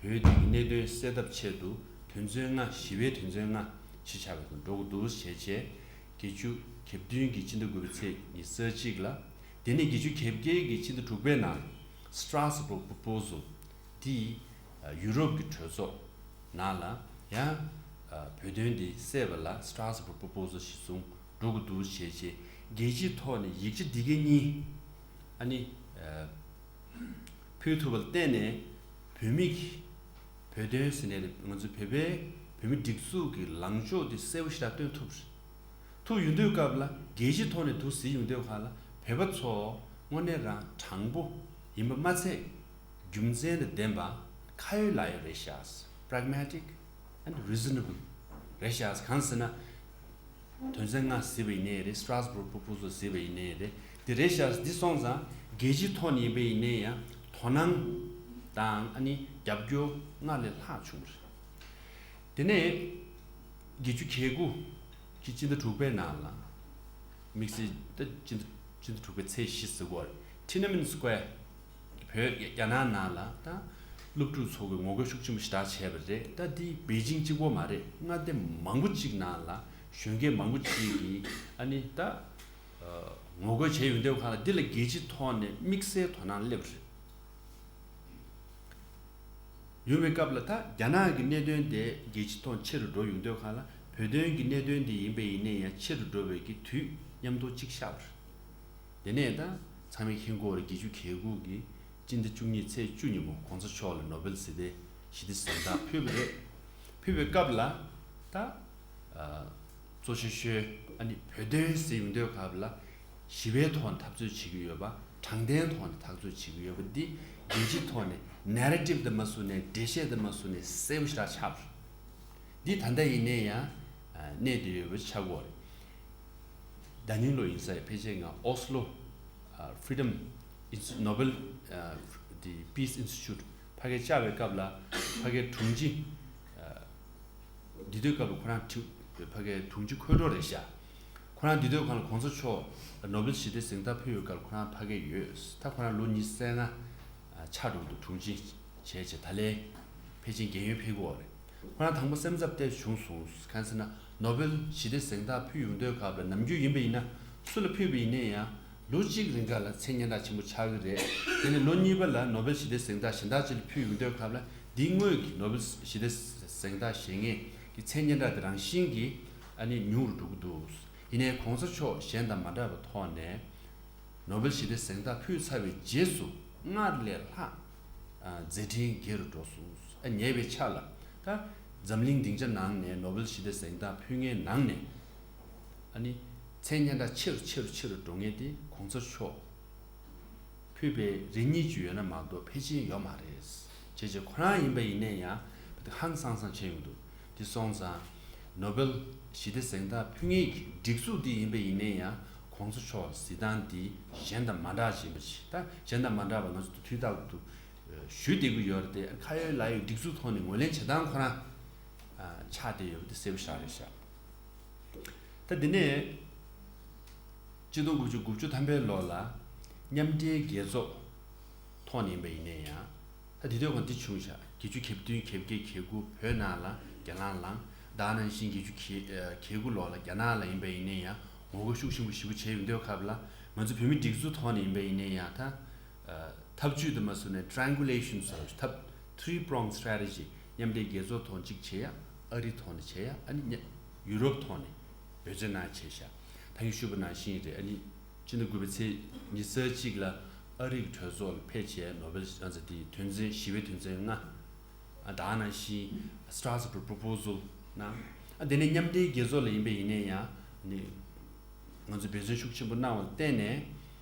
རེད། ད་བོད་འདི་གི་གནད་དོན་སེལ་ཐབས་ཆེད་དུ་དོན་ཚན་ལྔ་ཞི་བའི་དོན་ཚན་ལྔ་ཕྱི་ཆགས་པའི་ཐོག་འགྲོ་དགོས་འདུག་བྱས་བྱས། བརྒྱད་ཅུ་གྱ་བདུན་གྱི་སྤྱི་ཟླ་དགུ་པའི་ཚེས་ཉི་ཤུ་རྩ་གཅིག་ལ། དེ་ནས་བརྒྱད་ཅུ་གྱ་བརྒྱད་ཀྱི་སྤྱི་ཟླ་དྲུག་པའི་ནང་Strasbourg Proposal དེ་ཡུ་རོབ་ཀྱི་གྲོས་ཚོགས་ནང་ལ་ཡང་བོད་དོན་འདི་སེལ་བ་ལ་Strasbourg Proposal གཞིར་བཟུང་འགྲོ་དགོས་འདུག་བྱས་བྱས། རྒྱལ་སྤྱིའི་ཐོག་ནས་ཡིག་ཆ་འདི་གའི་གཉིས་ཨ་ནི་ཕུལ་ཐུབ་པ་ལ་བརྟེན་ནས་བོད་མི་གི་བོད་དོན་ཟེར་ནས་ང་ཚོ་བོད་པའི་བོད་མི་སྒྲིག་འཛུགས་ཀྱི་ལངས་ཕྱོགས་དེ་གསལ་པོ་ཞེ་དྲག་སྟོན་ཐུབ་རེད། ཐུབ་ཡོང་དུས་སྐབས་ལ་རྒྱལ་སྤྱིའི་ཐོག་ནས་འདུག་ཟེར་ཡོང་དུས་སྒང་ལ་བོད་པ་ཚོ་དངོས་གནས་རང་དྲང་པོ་ཡིན་པ་མ་ཚད། རྒྱུ་མཚན་དང་ལྡན་པ་ཁ་ཡོད་ལག་ཡོད་རེད་ཤག Pragmatic and reasonable རེད་ཤག་གང་ཟེར་ན། དོན་ཚན་ལྔ་ཟེར་བ་ཡིན་ནའི་རེད། Strasbourg Proposal ཟེར་བ་ཡིན་ནའི་རེད། དེ་རེད་ཤག་འདི་སོང་ཙང་རྒྱལ་སྤྱིའི་ཐོག་ནས་ཡིན་པ་ཡིན་ནའི་ཡང་དོ་སྣང་དང་ཨ་ནི་རྒྱབ་སྐྱོར་སྔར་ལས་ལྷག་བྱུང་བ་རེད། དེ་ནས་བརྒྱད་ཅུ་གྱ་དགུ་གི་སྤྱི་ཟླ་དྲུག་པའི་ནང་ལ། དམིགས་བསལ་ད་སྤྱི་ཟླ་སྤྱི་ཟླ་དྲུག་པའི་ཚེས་བཞི་ཟེར་གོ་རེད། Tiananmen Square བོད་རྒྱ་ནག་ནང་ལ་ད་སློབ་ཕྲུག་ཚོ་གིས་ངོ་རྒོལ་ཤུགས་ཆེན་པོ་ཞེ་དྲག་བྱས་པ་རེད། ད་འདི་པེ་ཅིང་གཅིག་པོ་མ་རེད། མངའ་སྡེ་མང་པོ་གཅིག་ནང་ལ་གཞོན་སྐྱེས་མང་པོ་གཅིག་གིས་ཨ་ནི་ད་ངོ་རྒོལ་བྱས་ཡོང་དུས་སྒང་ལ་འདི་ལ་རྒྱལ་སྤྱིའི་ཐོག་ནས་དམིགས་བསལ་དོ་སྣང་སླེབས་རེད། ཡོང་བའི་སྐབས་ལ་ད་རྒྱ་ནག་གི་གནད་དོན་དེ་རྒྱལ་སྤྱིའི་ཐོག་ཆེ་རུ་འགྲོ་ཡོང་དུས་སྒང་ལ་བོད་དོན་གྱི་གནད་དོན་དེ་ཡིན་པ་ཡིན་ནའི་ཡང་ཆེ་རུ་འགྲོ་བའི་གི་དུས་མཉམ་དུ་གཅིག་ཤར་བ་རེད། དེ་ནས་ད་ཚང་མས་མཁྱེན་གྱི་ཡོད་རེད། བརྒྱད་ཅུ་གྱ་དགུ་གི་སྤྱི་ཟླ་བཅུ་གཉིས་ཚེས་བཅུ་ཉིན་མོ་གོང་ས་མཆོག་ལ་ནོ་བེལ་ཞི་བདེ་ཞི་བདེ་གཟེངས་རྟགས་ཕུལ་བ་རེད། ཕུལ་བའི་སྐབས་ལ་ད་གཙོ་ཆེ་ཤོས་ཨ་ནི་བོད་དོན་ཟེར་ཡོང་དུས་སྐབས་ལ་ཞི་བའི་ཐོག་ནས་འཐབ་རྩོད་བྱེད་ཀྱི་ཡོད་པ། དྲང་བདེན་ཐོག་ནས་འཐབ་རྩོད་བྱེད་ཀྱི་ཡོད་པ་འདི་རྒྱལ་སྤྱིའི་ཐོག་ནས་ནེ་རེ་ཊིབ་དང་མ་བཟུང་ནས་འགྲེལ་བཤད་དང་མ་བཟུང་ནས་གསལ་པོ་ཞེ་དྲག་ཆགས་པ་རེད། འདི་ད་ལྟ་ཡིན་ནའི་ཡང་གནས་བསྡད་ཡོད་པ་ཆགས་ཀྱི་ཡོད་རེད། ཟླ་ཉིན་ལོ་ཡིན་ས་ཡི་ཕལ་ཆེར་ང་ཨོ་སི་ལོ་Freedom Nobel the Peace Institute ཕ་གིར་བཅར་བའི་སྐབས་ལ་ཕ་གིའི་དྲུང་ཆེ་འདི་དུས་སྐབས་ལ་ཁོ་རང་དྲི་ཕ་གིའི་དྲུང་ཆེ་འཁོས་གྲོགས་རེད་ཤག་ཁོ་རང་འདི་དུས་སྒང་ལ་གོང་ས་མཆོག་ནོ་བེལ་ཞི་བདེ་གཟེངས་རྟགས་ཕུལ་བའི་སྐབས་ལ་ཁོ་རང་ཕ་གིར་ཡོད། ད་ཁོ་རང་ལོ་ཉི་ཤུ་རྩ་ལྔ་ཆགས་འགྲོ་གི་འདུག་དྲུང་ཆེ་བྱས་བྱས་ད་ལན་ཕལ་ཆེར་རྒས་ཡོལ་ཕེབས་ཀྱི་ཡོད་རེད། ཁོ་རང་དང་པོ་སེམས་འཚབ་ཏོག་ཙམ་བྱུང་སོང་། གང་ཟེར་ན་ནོ་བེལ་ཞི་བདེ་གཟེངས་རྟགས་ཕུལ་ཡོང་དུས་སྐབས་ལ་ནམ་རྒྱུན་ཡིན་པ་ཡིན་ན་སུ་ལ་ཕུལ་བ་ཡིན་ནའི་ཡང་ལོ་གཅིག་རིང་ག་ལ་མཚན་སྙན་གྲགས་ཆེན་པོ་ཆགས་ཀྱི་རེད། དེ་ནས་ལོ་གཉིས་པ་ལ་ནོ་བེལ་ཞི་བདེ་གཟེངས་རྟགས་གཞན་དག་ཅིག་ལ་ཕུལ་ཡོང་དུས་སྐབས་ལ་འདི་སྔོན་གྱི་ནོ་བེལ་ཞི་བདེ་གཟེངས་རྟགས་བཞེས་མཁན་གྱི་མཚན་སྙན་གྲགས་དེ་རང་བཞིན་གྱིས་ཨ་ནི་ཉུང་རུ་འགྲོ་གི་འདུག་ཡིན་ནའི་གོང་ས་མཆོག་གཞན་དང་མ་འདྲ་བའི་ཐོག་ནས། ནོ་བེལ་ཞི་བདེ་གཟེངས་རྟགས་ཕུལ་ཚར་བའི་རྗེས་སུ་སྔར་ལས་ལྷག་མཛད་འཕྲིན་རྒྱས་རུ་འགྲོ་སོང་། ཉེ་བའི་ཆར་ལ་ད་འཛམ་གླིང་སྡིངས་ཆ་ནང་ནས་ནོ་བེལ་ཞི་བདེ་གཟེངས་རྟགས་ཕུལ་མཁན་ནང་ནས་ཨ་ནི་མཚན་སྙན་གྲགས་ཆེ་རུ་ཆེ་རུ་ཆེ་རུ་འགྲོ་མཁན་དེ་གོང་ས་མཆོག་ཕུལ་བའི་རེ་གཉིས་ཅིག་ཡོད་ན་མ་གཏོགས་ཕལ་ཆེར་ཡོད་མ་རེད། བྱས་ཙང་ཁོ་རང་ཡིན་པ་ཡིན་ནའི་ཡང་ཧང་སང་སང་བྱས་ཡོང་འདུག་དེ་སོང་ཙང་ནོ་བེལ་ཞི་བདེ་གཟེངས་རྟགས་ཕུལ་མཁན་གྱི་སྒྲིག་འཛུགས་འདི་ཡིན་པ་ཡིན་ནའི་ཡང་གོང་ས་མཆོག་གཟིགས་སྟངས་འདི་གཞན་དང་མ་འདྲ་བ་ཞིག་ཡིན་པ་ཞིག་ད་གཞན་དང་མ་འདྲ་བ་ང་ཚོ་དུས་རྟག་ཏུ་ཞུ་བསྡད་ཀྱི་ཡོད་རེད་དེ། ཁ་ཡོད་ལག་ཡོད་སྒྲིག་འཛུགས་ཐོག་ནས་ངོས་ལེན་བྱེད་སྟངས་ཁོ་རང་ཆགས་བསྡད་ཡོད་པ་དེ་གསལ་པོ་ཞེ་དྲག་རེད་ཤག་ད་འདི་ནས་ཆིག་སྟོང་དགུ་བརྒྱ་དགུ་བཅུ་ཐམ་པའི་ལོ་ལ་མཉམ་འབྲེལ་རྒྱལ་ཚོགས་ཐོག་ནས་ཡིན་པ་ཡིན་ནའི་ཡང་། ད་དེ་དུས་ཁོང་འདི་བྱུང་ཤག་བརྒྱད་ཅུ་གྱ་བདུན་གྱ་བརྒྱད་གྱ་དགུ་བོད་ནང་ལ་གྱེན་ལངས་ལངས། ད་ནང་བཞིན་བརྒྱད་ཅུ་གྱ་དགུ་ལོ་ལ་རྒྱ་ནག་ལ་ཡིན་པ་ཡིན་ནའི་ཡང་ངོ་རྒོལ་ཤུགས་ཆེན་པོ་ཞེ་པོ་བྱས་ཡོང་དུས་སྐབས་ལ་ང་ཚོ་བོད་མི་སྒྲིག་འཛུགས་ཐོག་ནས་ཡིན་པ་ཡིན་ནའི་ཡང་ད་ཐབས་ཇུས་དུ་མ་བཟུང་ནས་triangulation ཟེར་བ་ཐབས་three prong strategy མཉམ་འབྲེལ་རྒྱལ་ཚོགས་ཐོག་གཅིག་བྱེད་ཡ། ཨ་རི་ཐོག་ནས་བྱེད་ཡ། ཨ་ནི་ཡུ་རོབ་ཐོག་ནས་འབད་བརྩོན་གནང་བྱས་ཤག་ད་གིན་ཞུས་པ་ནང་བཞིན་རེད། ཨ་ནི་སྤྱི་ཟླ་དགུ་པའི་ཚེས་ཉི་ཤུ་རྩ་གཅིག་ལ་ཨ་རི་གི་གྲོས་ཚོགས་ལ་ཕེབས་བྱས་ནོ་བེལ་ཨ་ཙི་དེ་དོན་ཚན་ཞི་བའི་དོན་ཚན་ལྔ། ཨ་ད་ནང་བཞིན་Strasbourg Proposal གནང་། ཨ་དེ་ནས་མཉམ་འབྲེལ་རྒྱལ་ཚོགས་ལ་ཡིན་པ་ཡིན་ནའི་ཡང་ནི་ང་ཚོས་འབད་བརྩོན་ཤུགས་ཆེན་པོ་གནང་བ་ལ་བརྟེན་ནས་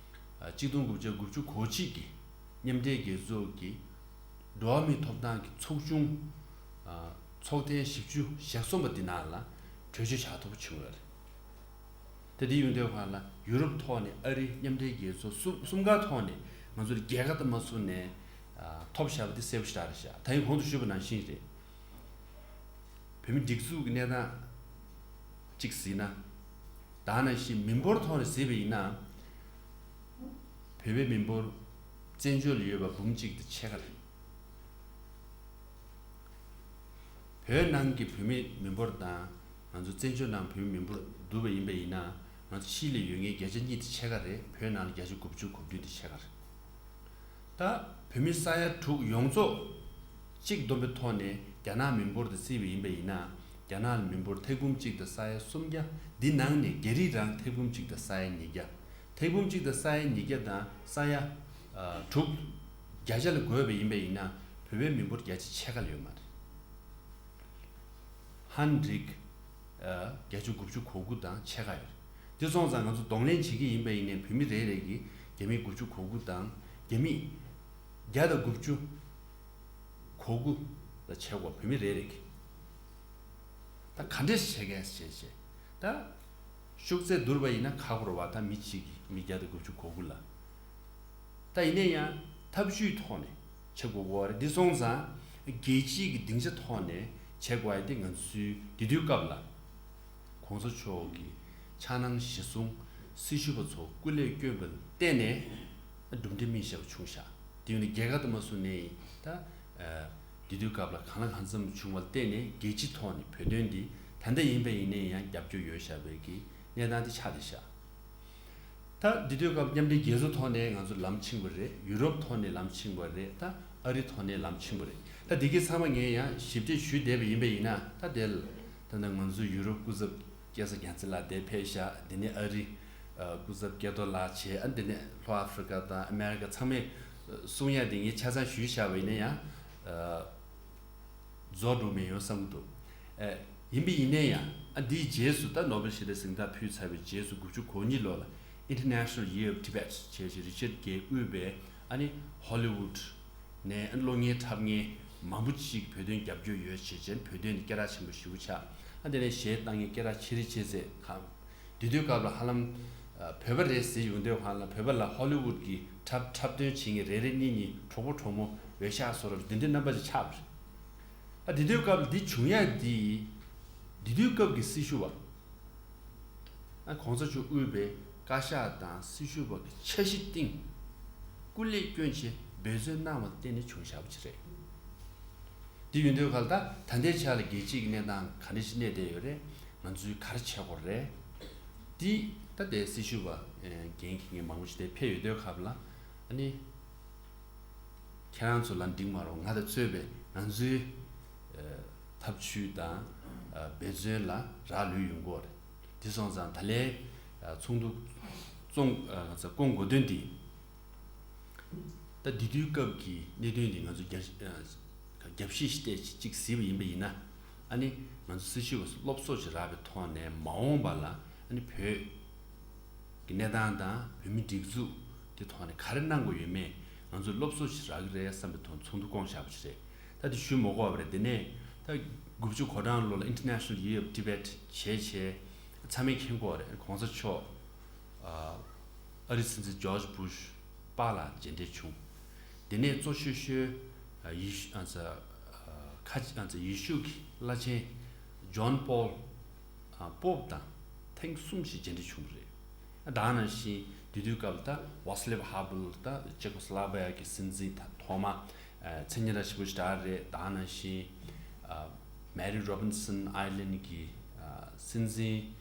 ཨ་གཅིག་སྟོང་དགུ་བརྒྱ་དགུ་བཅུ་གོ་གཅིག་གི་མཉམ་འབྲེལ་རྒྱལ་ཚོགས་ཀྱི་འགྲོ་བ་མིའི་ཐོབ་ཐང་གི་ཚོགས་ཆུང་ཨ་ཚོགས་ཐེངས་བཞི་བཅུ་ཞེ་གསུམ་པ་འདི་ནང་ལ་གྲོས་ཆོད་བཞག་ཐུབ་པ་བྱུང་ཡོད་རེད། ད་དེ་ཡོང་དུས་སྒང་ལ་ཡུ་རོབ་ཐོག་ནས་ཨ་རི་མཉམ་འབྲེལ་རྒྱལ་ཚོགས་གསུམ་གསུམ་ཀ་ཐོག་ནས་ང་ཚོར་རྒྱལ་ཁ་དང་མ་བཟུང་ནས་ཨ་ཐོབ་བཞག་པ་དེ་གསལ་པོ་ཞེ་དྲག་རེད་ཤག་ད་ཡིན་གོང་དུ་ཞུས་པ་ནང་བཞིན་རེད། བོད་མི་སྒྲིག་འཛུགས་ཀྱི་གནས་སྟངས་གཅིག་གཟིགས་ན། ད་ནང་བཞིན་མི་འབོར་ཐོག་ནས་གཟིགས་པ་ཡིན་ན། བོད་པའི་མི་འབོར་བཙན་བྱོལ་ལ་ཡོད་པ་འབུམ་གཅིག་དང་ཕྱེད་ཀ་རེད། བོད་ནང་གི་བོད་མི་མི་འབོར་དང་ང་ཚོ་བཙན་བྱོལ་ནང་བོད་མི་མི་འབོར་བསྡུར་བ་ཡིན་པ་ཡིན་ན། ང་ཚོ་ཕྱི་ལ་ཡོད་མཁན་བརྒྱ་ཆ་གཉིས་དང་ཕྱེད་ཀ་རེད། བོད་ནང་ལ་བརྒྱ་ཆ་དགུ་བཅུ་གོ་བདུན་དང་ཕྱེད་ཀ་རེད། ད་བོད་མི་ས་ཡ་དྲུག་ཡོངས་རྫོགས་གཅིག་བསྡོམས་པའི་ཐོག་ནས་རྒྱ་ནག་མི་འབོར་དང་བརྩིས་པ་ཡིན་པ་ཡིན་ན། རྒྱ་ནག་ལ་མི་འབོར་ཐེར་འབུམ་གཅིག་དང་ས་ཡ་སུམ་བརྒྱ། འདི་ནང་ནས་རྒྱ་རིགས་རང་ཐེར་འབུམ་གཅིག་དང་ས་ཡ་ཉིས་བརྒྱ། ཐེར་འབུམ་གཅིག་དང་ས་ཡ་ཉིས་བརྒྱ་དང་ས་ཡ་ཨ་དྲུག་བརྒྱ་ཆ་ལ་བགོས་པ་ཡིན་པ་ཡིན་ན། བོད་པའི་མི་འབོར་བརྒྱ་ཆ་ཕྱེད་ཀ་ལས་ཡོད་མ་རེད། ཧན་རིགས་ཨ་བརྒྱ་ཆ་དགུ་བཅུ་གོ་དགུ་དང་ཕྱེད་ཀ་ཡོད་རེད། དེ་སོང་ཙང་ང་ཚོ་གདོང་ལེན་བྱེད་ཀྱི་ཡིན་པ་ཡིན་ནའི་བོད་མི་རེ་རེ་གིས་རྒྱ་མི་དགུ་བཅུ་གོ་དགུ་དང་རྒྱ་མི་བརྒྱ་དང་དགུ་བཅུ་གོ་དགུ་ལ་བྱེད་དགོས། བོད་མི་རེ་རེ་གིས་ད་ག་འདྲས་བྱེད་མཁན་བྱས་བྱས་ད་ཤུགས་ཚད་བསྡུར་བ་ཡིན་ན་ཁག་པོ་རེད་བ། ད་མི་གཅིག་གིས་མི་བརྒྱ་དང་དགུ་བཅུ་གོ་དགུ་ལ། ད་ཡིན་ན་ཡང་ཐབས་ཇུས་ཐོག་ནས་བྱེད་དགོས་ཀྱི་རེད། འདི་སོང་ཙང་རྒྱལ་སྤྱིའི་གི་སྡིངས་ཆ་ཐོག་ནས་བྱེད་དགོས་ཡ་དེ་ང་ཚོའི་དེ་དུས་སྐབས་ལ་གོང་ས་མཆོག་གི་འཆར་སྣང་གཞིར་བཟུང་སྲི་ཞུ་བ་ཚོ་སྐུ་ལས་བསྐྱོན་པ་ལ་བརྟེན་ནས་གྲུབ་འབྲས་སྨིན་བཞག་པ་བྱུང་ཤག་དེ་ཡིན་ན་རྒྱལ་ཁ་དུ་མ་བཟུང་ནས་ཡིན་ད། དེ་དུས་སྐབས་ལ་གང་ལ་གང་འཚམ་བྱུང་བ་ལ་བརྟེན་ནས་རྒྱལ་སྤྱི་ཐོག་ནས་བོད་དོན་འདི་ད་ལྟ་ཡིན་པ་ཡིན་ནའི་ཡང་རྒྱབ་སྐྱོར་ཡོད་བཞག་པའི་གི་གནས་སྟངས་དེ་ཆགས་བསྡད་ཤག་ད་འདི་དུས་སྐབས་མཉམ་འབྲེལ་རྒྱལ་ཚོགས་ཐོག་ནས་ང་ཚོ་ལམ་ཕྱིན་པ་རེད། ཡུ་རོབ་ཐོག་ནས་ལམ་ཕྱིན་པ་རེད། ད་ཨ་རི་ཐོག་ནས་ལམ་ཕྱིན་པ་རེད། ད་འདི་གའི་ཚང་མ་ངས་ཡང་ཞིབ་ཕྲ་ཞུས་བསྡད་པ་ཡིན་པ་ཡིན་ན། ད་དེ་ལ་ད་ལྟ་ང་ཚོ་ཡུ་རོབ་སྐུ་ཚབ་སྐལ་བཟང་རྒྱལ་མཚན་ལགས་དེ་ཕེབས་ཤག་དེ་ནས་ཨ་རི་ཨ་སྐུ་ཚབ་སྐལ་རྡོར་ལགས་བྱས། ཨ་དེ་ནས་ལྷོ་ཨ་ཧྥི་རི་ཀ་དང་ཨ་མེ་རི་ཀ་ཚང་མས་གསུང་ཡ་དེ་ངས་ཆ་ཚང་ཞུས་བཞག་པ་ཡིན་ན་ཡང་། རྫོགས་འགྲོ་མེད་ཡོང་བསམ་གྱི་འདུག་ཨེ། ཡིན་པ་ཡིན་ནའི་ཡང་ཨ་འདིའི་རྗེས་སུ་ད་ནོ་བེལ་ཞི་བདེའི་གཟེངས་རྟགས་ཕུལ་ཚར་བའི་རྗེས་སུ་དགུ་བཅུ་གོ་གཉིས་ལོ་ལ་International Year of Tibet བྱས་བྱས་རི་ཅར་གྱིས་དབུས་པའི་ཨ་ནི་ཧོ་ལི་ཝུད་ནས་ཨ་ནི་གློག་བརྙན་འཁྲབ་མཁན་མང་པོ་ཅིག་བོད་དོན་རྒྱབ་སྐྱོར་ཡོད་བྱས་བྱས་བོད་དོན་ནི་སྐད་གྲགས་ཆེན་པོ་ཞེ་པོ་ཆགས། ཨ་དེ་ནས་གཞས་བཏང་མཁན་སྐད་གྲགས་ཆེ་རེ་ཆེ་ཚད་གང་། དེ་དུས་སྐབས་ལ་ཧ་ལམ་ཨ་བོད་པ་རེད་ཟེར་ཡོང་དུས་སྒང་ལ་བོད་པ་ལ་ཧོ་ལི་ཝུད་ཀྱི་འཁྲབ་འཁྲབ་སྟོན་བྱེད་མཁན་རེ་རེ་གཉིས་གཉིས་གྲོགས་པོ་གྲོགས་མོ་འོས་ཤག་བཟོ་འདྲ་འདི་འདྲའི་རྣམ་པ་ཅིག་ཆགས་པ་རེད། ཨ་དེ་དུས་སྐབས་ལ་འདི་བྱུང་ཡ་འདི་དེ་དུས་སྐབས་ཀྱི་སྲི་ཞུ་བ་ཨ་གོང་ས་མཆོག་དབུས་པའི་བཀའ་ཤག་དང་སྲི་ཞུ་བ་གི་འཆར་གཞི་སྟེང་སྐུ་ལས་བསྐྱོན་བྱས་འབད་བརྩོན་གནང་བ་ལ་བརྟེན་ནས་བྱུང་བཞག་པ་ཅིག་རེད། དེ་ཡིན་དུས་སྒང་ལ་ད་ད་ལྟའི་ཆ་ལ་རྒྱལ་སྤྱིའི་གནས་སྟངས་ག་འདྲ་ཞིག་གནས་བསྡད་ཡོད་རེད། ང་ཚོས་ག་རེ་བྱེད་དགོས་རེད། དེ་ད་ལྟའི་སྲི་ཞུ་བ་འགན་འཁྱེར་མཁན་མང་པོ་ཞིག་དེ་ཕེབས་ཡོད་དུས་སྐབས་ལ་ཨ་ནི་ཁྱེད་རང་ཚོ་ལ་འགྲིག་མ་རུང་ང་དང་གཙོས་པའི་ང་ཚོའི་ཐབས་བྱུས་དང་འབད་བརྩོན་ལ་རག་ལུས་ཡོང་གི་ཡོད་རེད། དེ་སོང་ཙང་ད་ལན་ཚོགས་འདུ་བཙོང་ང་ཚོ་བསྐོང་དགོས་དོན་དེ། ད་འདི་དུས་སྐབས་ཀྱི་གནད་དོན་འདི་ང་ཚོ་རྒྱ་རྒྱབ་བཤིག་ཞིག་བལྟས་ཅིག་གཟིགས་པ་ཡིན་པ་ཡིན་ན། ཨ་ནི་ང་ཚོ་སྲི་ཞུ་བ་སློབ་གསོ་ཞིག་རག་པའི་ཐོག་ནས་མ་འོངས་པ་ལ་ཨ་ནི་བོད་ཀྱི་གནས་སྟངས་དང་བོད་མི་སྒྲིག་འཛུགས་དེ་ཐོག་ནས་ག་རེ་གནང་དགོས་ཡོད་མེད་ང་ཚོ་སློབ་གསོ་ཞིག་རག་གི་རེད་བསམ་པའི་ཐོག་ཚོགས་འདུ་བསྐོང་བཞག་པ་ཞིག་རེད། ད་དེ་ཞུ་མ་དགོས་པ་རེད། དེ་ནས་ད་དགུ་བཅུ་གོ་གྲངས་ལོ་ལ་International Year of Tibet བྱས་བྱས་ཚང་མས་མཁྱེན་གྱི་ཡོད་རེད། གོང་ས་མཆོག་ཨ་རིའི་སྲིད་འཛིན་ཇོརྗ་བྷུཤ་པ་ལགས་མཇལ་འཕྲད་བྱུང་། དེ་ནས་གཙོ་ཆེ་ཤོས་ཨ་ཡེ་ཤུ་ཨ་ཙི་ཨ་ཁ་ཨ་ཙི་ཡེ་ཤུ་གི་བླ་ཆེན་ཇོན་པོལ་ཨ་པོབ་དང་ཐེངས་གསུམ་ཞིག་མཇལ་འཕྲད་བྱུང་བ་རེད། ད་ག་ནང་བཞིན་དེ་དུས་སྐབས་ལ་ད་ཝཱ་སི་ལེབ་ཧ་བེལ་ད་ཅེ་ཀོ་སི་ལོ་ཝ་ཀི་ཡའི་སྲིད་འཛིན་ད་ཐོག་མ་ཨ་མཚན་སྙན་གྲགས་ཆེན་པོ་ཞིག་རེད། ད་ག་ནང་བཞིན་ཨ་མེ་རི་རོ་བིན་སན་ཨའི་ལན་གྱི་ཨ་སྲིད་འཛིན།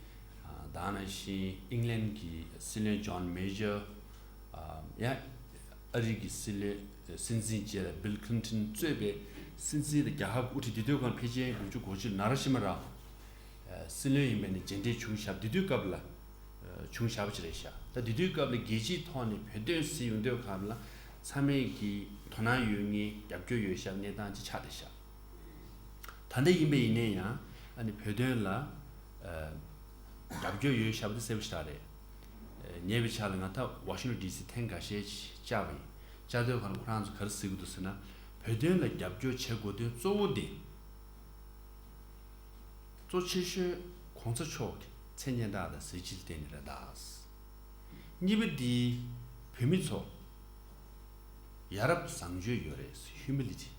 ཨ་ད་ག་ནང་བཞིན་ཨིང་ལན་གྱི་སྲིད་བློན་ཇོན་མེ་ཇར། ཨ་ཡང་ཨ་རི་གི་སྲིད་བློན་སྲིད་འཛིན་བཅས་ལ་བིལ་ཁི་ལིན་ཊོན་གཙོས་པའི་སྲིད་འཛིན་དང་རྒྱལ་ཁབ་དབུ་ཁྲིད་དེ་དུས་སྒང་ཕལ་ཆེར་དགུ་བཅུ་གོ་གཅིག་ནཱ་ར་ཤི་མ་རམ་སྲིད་བློན་ཡིན་པ་ནས་མཇལ་འཕྲད་བྱུང་ཞབས་དེ་དུས་སྐབས་ལ་བྱུང་ཞབས་ཅིག་རེད་ཤག་ད་དེ་དུས་སྐབས་ལ་རྒྱལ་སྤྱིའི་ཐོག་ནས་བོད་དོན་ཟེར་ཡོང་དུས་སྐབས་ལ་ཚང་མས་ཀྱི་དོ་སྣང་ཡོད་མཁན་རྒྱབ་སྐྱོར་ཡོད་ཞབས་གནས་སྟངས་ཅིག་ཆགས་བསྡད་ཤག་ད་ལྟ་ཡིན་པ་ཡིན་ནའི་ཡང་ཨ་ནི་བོད་དོན་ལ་ཨ་རྒྱབ་སྐྱོར་ཡོད་ཞབས་དེ་གསལ་པོ་ཞེ་དྲག་རེད། ཨ་ཉེ་བའི་ཆར་ལ་ང་ད་ཝ་ཤིང་ཊོན་ཌི་སི་ཐེངས་འགའ་ཤས་བཅར་བ་ཡིན། བཅར་དུས་སྒང་ལ་ཁོ་རང་ཚོ་ག་རེ་ཟེར་གྱི་འདུག་ཟེར་ན། བོད་དོན་ལ་རྒྱབ་སྐྱོར་བྱེད་དགོས་དོན་གཙོ་བོ་དེ། གཙོ་ཆེ་ཤོས་གོང་ས་མཆོག་གི་ མཚན་སྙན་གྲགས་དང་གཟི་བརྗིད་བརྟེན་ནས་རེད་ད། གཉིས་པ་འདི་བོད་མི་ཚོ་ཡ་རབས་བཟང་སྤྱོད་ཡོད་རེད། Humility,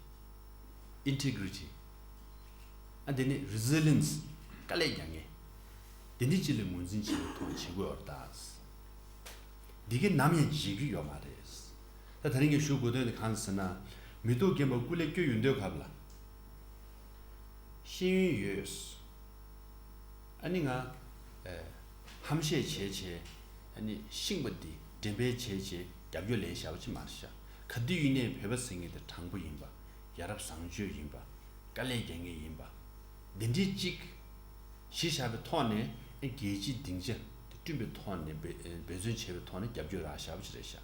Integrity, ཨ་འདི་ནི་Resilience, དཀའ་ལས་རྒྱག་མཁན། འདི་འདྲ་ཅིག་ལ་ངོས་འཛིན་བྱེད་པའི་ཐོག་བྱེད་དགོས་རེད་ད། འདི་ག་ནམ་ཡང་བརྗེད་རྒྱུ་ཡོད་མ་རེད། ད་ད་རིང་གི་ཞུ་དགོས་དོན་དེ་གང་ཟེར་ན། མི་ཐོག་རྒན་པ་སྐུ་ལས་བསྐྱོན་ཡོང་དུས་སྐབས་ལ། ཤེས་ཡོན་ཡོད། ཨ་ནི་ང་ཨེ་ཧམ་བཤད་བྱས་བྱས། ཨ་ནི་ཤིང་པ་འདི་འགྲེམས་སྤེལ་བྱས་བྱས་རྒྱབ་སྐྱོར་ལེན་བཞག་པ་ཅིག་མ་རེད་ཤག། ག་དུས་ཡིན་ནའི་བོད་པ་ཟེར་མཁན་དེ་དྲང་པོ་ཡིན་པ། ཡ་རབས་བཟང་སྤྱོད་ཡིན་པ། དཀའ་ལས་རྒྱག་མཁན་ཡིན་པ། འདི་འདྲའི་གཅིག་གཞི་བཞག་པའི་ཐོག་ནས་ཨེ་རྒྱལ་སྤྱིའི་སྡིངས་ཆ་དེ་བསྐྲུན་པའི་ཐོག་ནས་འབད་འབད་བརྩོན་བྱས་པའི་ཐོག་ནས་རྒྱབ་སྐྱོར་རག་བཞག་པ་ཅིག་རེད་ཤག།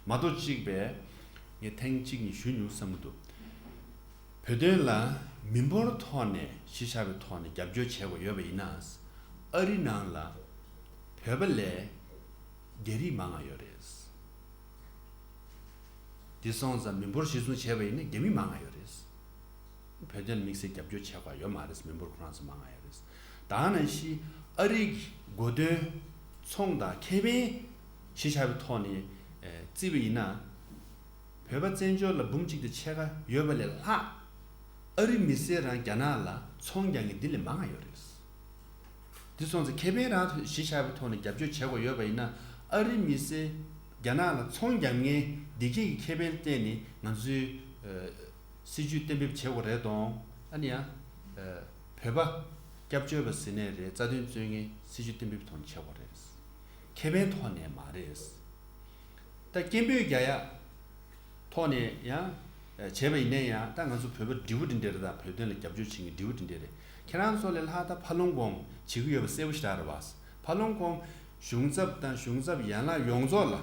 མ་གཏོགས་གཅིག་པས་ངས་ཐེངས་གཅིག་གཉིས་ཞུ་མྱོང་བསམ་གྱི་འདུག། བོད་དོན་ལ་མི་འབོར་ཐོག་ནས་གཞི་བཞག་པའི་ཐོག་ནས་རྒྱབ་སྐྱོར་བྱེད་དགོས་ཡོད་པ་ཡིན་ན། ཨ་རི་ནང་ལ་བོད་པ་ལས་རྒྱ་རིགས་མང་ང་ཡོད་རེད། དེ་སོང་ཙང་མི་འབོར་གཞི་བཟུང་བྱས་པ་ཡིན་ན་རྒྱ་མི་མང་ང་ཡོད་རེད། བོད་དོན་ལ་དམིགས་བསལ་རྒྱབ་སྐྱོར་བྱེད་དགོས་ཡོད་མ་རེད། མི་འབོར་ཁོ་རང་ཚོ་མང་ང་ཡོད་རེད། ད་ནང་བཞིན་ཨ་རི་གི་གོ་དོན་ཚོང་དང་ཁེ་ཕན་གཞི་བཞག་པའི་ཐོག་ནས་ཨེ་བརྩིས་པ་ཡིན་ན། བོད་པ་བཙན་བྱོལ་ལ་འབུམ་གཅིག་དང་ཕྱེད་ཀ་ཡོད་པ་ལས་ལྷག་ཨ་རི་མི་སེར་རང་རྒྱ་ནག་ལ་ཚོང་རྒྱག་མཁན་འདི་ལས་མང་ང་ཡོད་རེད། འདི་སོང་ཙང་ཁེ་ཕན་རང་གཞི་བཞག་པའི་ཐོག་ནས་རྒྱབ་སྐྱོར་བྱེད་དགོས་ཡོད་པ་ཡིན་ན། ཨ་རི་མི་སེར་རྒྱ་ནག་ལ་ཚོང་རྒྱག་མཁན་འདི་གས་ཀྱི་ཁེ་ཕན་བརྟེན་ནས་ང་ཚོའི་ཨ་སྲིད་ཇུས་གཏན་འབེབས་བྱེད་དགོས་རེད་དང་། ཨ་ནི་ཡང་ཨ་བོད་པ་སྐྱབས་བཅོལ་བ་ཟེར་ནའི་རེད། རྩ་དོན་རྩོད་མཁན་སྲིད་ཇུས་གཏན་འབེབས་ཐོག་ནས་བྱེད་དགོས་རེད། ཁེ་ཕན་ཐོག་ནས་མ་རེད། ད་སྐད་འབོད་རྒྱག་ཡ་ཐོག་ནས་ཡང་བྱས་པ་ཡིན་ནའི་ཡང་། ད་ང་ཚོ་བོད་པ་འདྲ་བོ་འདི་འདྲ་རེད། ད་བོད་དོན་ལ་རྒྱབ་སྐྱོར་བྱེད་མཁན་འདྲ་བོ་འདི་འདྲ་རེད། ཁྱེད་རང་ཚོ་ལས་ལྷག་ད་ཕར་ལུང་གོང་བྱེད་ཀྱི་ཡོད་པ་གསལ་པོ་ཞེ་དྲག་རེད་བ། ཕར་ལུང་གོང་གཞུང་ཚབ་དང་གཞུང་ཚབ་ཡན་ལག་ཡོངས་རྫོགས་ལ་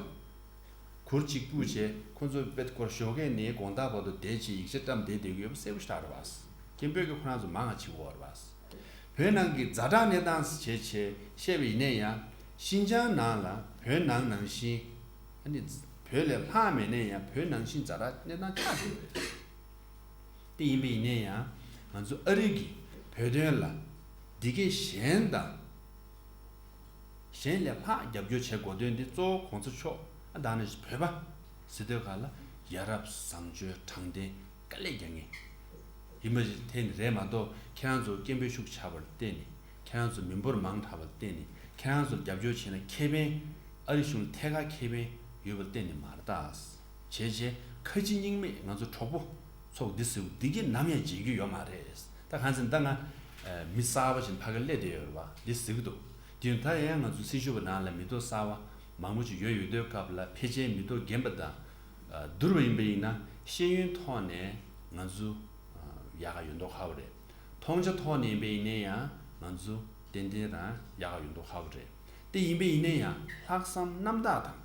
གུར་གཅིག་སྤུས་བྱས། ཁོ་ཚོ་དཔེ་སྐོར་ཞོགས་ཀས་ནས་དགོང་དག་བར་དུ་བསྡད་བྱས་ཡིག་ཆ་བཀྲམ་བསྡད་བསྡད་ཀྱི་ཡོད་པ་གསལ་པོ་ཞེ་དྲག་རེད་བ། སྐད་འབོད་ཀྱིས་ཁོ་རང་ཚོ་མང་ང་བྱེད་ཀྱི་ཡོད་རེད་བ། བོད་ནང་གི་ཛ་དྲག་གནས་སྟངས་བྱས་བྱས་བཤད་པ་ཡིན་ནའི་ཡང་། ཤིན་ཅང་ནང་ལ་བོད་ནང་ནང་བཞིན། ཨ་ནི་བོད་ལས་ལྷག་མེད་ནའི་ཡང་བོད་ནང་བཞིན་ཛ་དྲག་གནས་སྟངས་ཆགས་བསྡད་ཡོད་རེད། དེ་ཡིན་པ་ཡིན་ནའི་ཡང་། ང་ཚོ་ཨ་རི་གི་བོད་དོན་ལ་འདི་གས་གཞན་དང་གཞན་ལས་ལྷག་རྒྱབ་སྐྱོར་བྱེད་དགོས་དོན་འདི་གཙོ་བོ་གོང་ས་མཆོག་ཨ་ད་ནི་བོད་པ་ཟེར་དུས་ག་ལ་ཡ་རབས་བཟང་སྤྱོད་དྲང་བདེན་དཀའ་ལས་རྒྱག་མཁན་ཡིན་པ་ཞིག་ཐད་ནས་རེད་མ་གཏོགས། ཁྱེད་རང་ཚོ་སྐད་འབོད་ཤུགས་ཆག་པར་བརྟེན་ནས། ཁྱེད་རང་ཚོ་མི་འབོར་མང་དྲགས་པར་བརྟེན་ནས། ཁྱེད་རང་ཚོར་རྒྱབ་སྐྱོར་བྱས་ན་ཁེ་ཕན། ཨ་རི་གཞུང་ལ་ཐད་ཀར་ཁེ་ཕན་ཡོད་པར་བརྟེན་ནས་མ་རེད་ད། བྱས་བྱས་ཁ་ལྕེ་གཉིས་མེད་ང་ཚོ་གྲོགས་པོ་ཚོགས་འདི་ཟེར་བ་འདི་གས་ནམ་ཡང་བརྗེད་རྒྱུ་ཡོད་མ་རེད། ད་གང་ཟེར་ན་ད་ང་ཨ་མི་གསར་པ་ཞིག་ཕ་གིར་སླེབས་བསྡད་ཡོད་རེད་བ། འདི་ཟེར་གི་འདུག། དེ་ཡང་ད་ཡང་ང་ཚོ་སྲི་ཞུ་བ་ནང་ལ་མི་ཐོག་གསར་པ་མང་པོ་ཞིག་ཡོད་ཡོད་དུས་སྐབས་ལ། ཕལ་ཆེར་མི་ཐོག་རྒན་པ་དང་ཨ་བསྡུར་བ་ཡིན་པ་ཡིན་ན། ཤེས་ཡོན་ཐོག་ནས་ང་ཚོ་ཨ་ཡག་ག་ཡོད་མདོག་ཁ་པོ་རེད། མཐོང་ཆ་ཐོག་ནས་ཡིན་པ་ཡིན་ནའི་ཡང་ང་ཚོ་ཏན་ཏན་རང་ཡག་ག་ཡོད་མདོག་ཁ་པོ་རེད། དེ་ཡིན་པ་ཡིན་ནའི་ཡང་ལྷག་བསམ་རྣམ་དག་དང་།